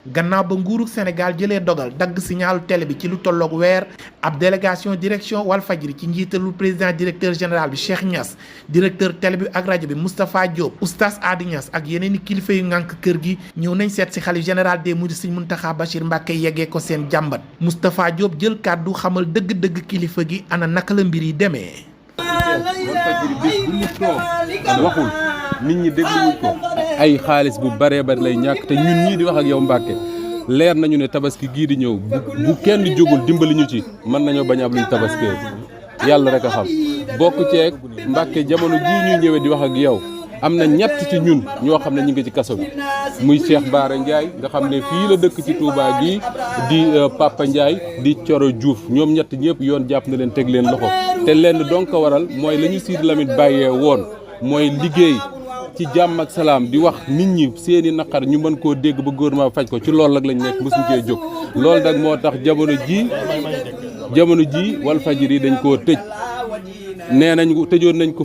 gannaaw ba nguurug Sénégal jëlee dogal dagg signalu télé bi ci lu tolloog weer ab délégation direction Walfadjri ci njiitalu président directeur général bi Cheikh Niass directeur télé bi ak rajo bi Moustapha Diop oustaz Adi Niass ak yeneen i kilifa yu ngànk kër gi ñëw nañ seet si xalif général des mourides Serigne Mountakha Bachir Mbacké yeggee ko seen jàmbat Moustapha Diop jël kàddu xamal dëgg-dëgg kilifa gi ana naka la mbir yi demee. Walfadjri bés bu mu toog waxul nit ñi dégluwuñ ko ay xaalis bu baree bari lay ñàkk te ñun ñii di wax ak yow Mbàkke leer nañu ne tabaski gii di ñëw bu kenn jógul dimbali ñu ci mën nañoo bañ a am luñ tabaskee yàlla rek a xam bokk ceeg Mbàkke jamono jii ñuy ñëwee di wax ak yow am na ñett ci ñun ñoo xam ne ñu ngi ci kaso bi muy Cheikh Bara Ndiaye nga xam ne fii la dëkk ci Touba gi di Papa Ndiaye di Coro Diouf ñoom ñett ñëpp yoon jàpp na leen teg leen loxo te lenn donc ko waral mooy la ñu Sidy Lamine bàyyee woon mooy liggéey ci jàmm ak salaam di wax nit ñi seeni naqar ñu mën koo dégg ba gouvernement faj ko ci loolu nag lañ nekk mosuñ cee jóg loolu nag moo tax jamono ji Walfadjri dañ koo tëj nee nañ tëjoon nañ ko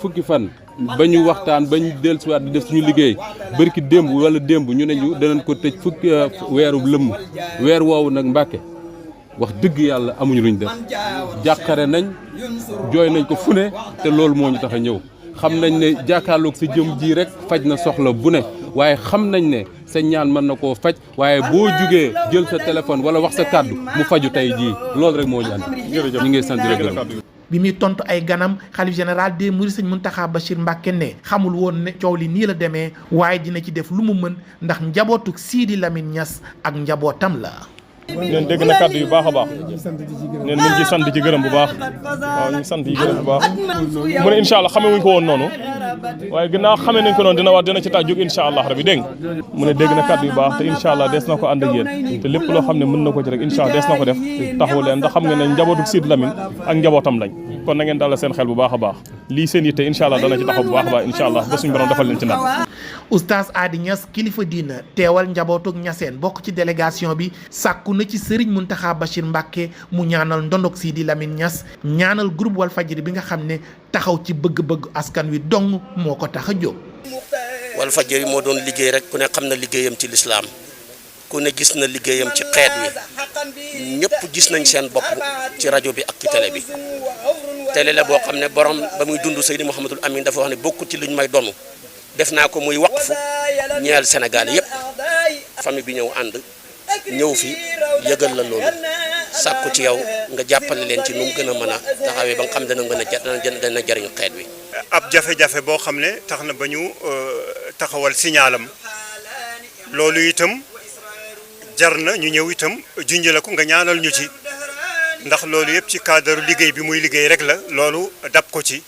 fukki fan ba ñu waxtaan ba ñu dellusiwaat di def suñu liggéey bërki démb wala démb ñu ne ñu danañ ko tëj fukki weeru lëmm weer woowu nag Mbàkke wax dëgg yàlla amuñu luñ def jàqare nañ jooy nañ ko fu ne te loolu moo ñu tax a ñëw xam nañ ne jàkkaarloog sa jëm ji rek faj na soxla bu ne waaye xam nañ ne sa ñaan mën na koo faj waaye boo jugee jël sa téléphone wala wax sa kàddu mu faju tey jii loolu rek moo ñu andi. jërëjëf ñu ngi sant di la gërëm. bi muy tontu ay ganam xalif général des mourides Serigne Mountakha Bachir Mbacké ne xamul woon ne coow li nii la demee waaye dina ci def lu mu mën ndax njabootuk Sidy Lamine Niass ak njabootam la. neen dégg na kàddu yu baax a baax neen mu ngi sant ci gërëm bu baax waaw ñu ngi sant yi gërëm bu baax mu ne incha allah xamee wuñ ko woon noonu waaye ginnaaw xamee nañ ko noonu dina ci tax jóg incha allah rabi dégg mu ne dégg na kàddu yu baax te incha allah dees na ko ànd ak yéen te lépp loo xam ne mën na ko ci rek incha allah dees na ko def taxawu leen ndax xam nga ne njabootu Sidy Lamine ak njabootam lañ kon na ngeen dalal seen xel bu baax a baax lii seen yitte incha allah dana ci taxaw bu baax a baax incha allah ba suñu borom defal leen ci ndam. oustaz Adi Niass kilifa diina teewal njabootuk Niassène bokk ci délégation bi sàkku na ci Serigne Mountakha Bachir Mbacké mu ñaanal ndondok Sidy Lamine Niass ñaanal groupe Walfadjri bi nga xam ne taxaw ci bëgg-bëgg askan wi dong moo ko tax a jóg. Walfadjri moo doon liggéey rek ku ne xam na liggéeyam ci lislaam ku ne gis na liggéeyam ci xeet wi ñëpp gis nañ seen bopp ci rajo bi ak ci télé bi télé la boo xam ne borom ba muy dund Seydi Mouhamadul Amin dafa wax ne bokkul ci luñ may donu def naa ko muy waqfu ñeel Sénégal yëpp famille bi ñëw ànd ñëw fi yëgal la loolu sàkku ci yow nga jàppale leen ci nu mu gën a mën a taxawee ba nga xam dana jariñ xeet wi. ab jafe-jafe boo xam ne tax na ba ñu taxawal signalam loolu itam jar na ñu ñëw itam junj la ko nga ñaanal ñu ci ndax loolu yëpp ci cadre liggéey bi muy liggéey rek la loolu dab ko ci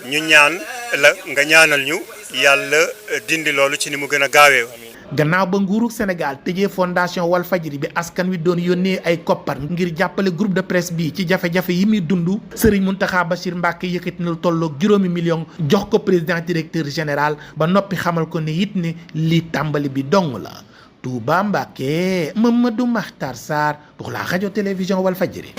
ñu ñaan la nga ñaanal ñu yàlla dindi loolu ci ni mu gën a gaawee. gannaaw ba nguurug Sénégal tëjee fondation Walfadjri bi askan wi doon yónnee ay koppar ngir jàppale groupe de presse bi ci jafe-jafe yi muy dund Serigne Mountakha Bachir Mbacké yëkkati na lu tolloog 5 millions jox ko président directeur général ba noppi xamal ko ne it ne lii tàmbali bi dong la. Touba Mbacké Mamadou Makhtar Sarr pour la radio télévision Walfadjri.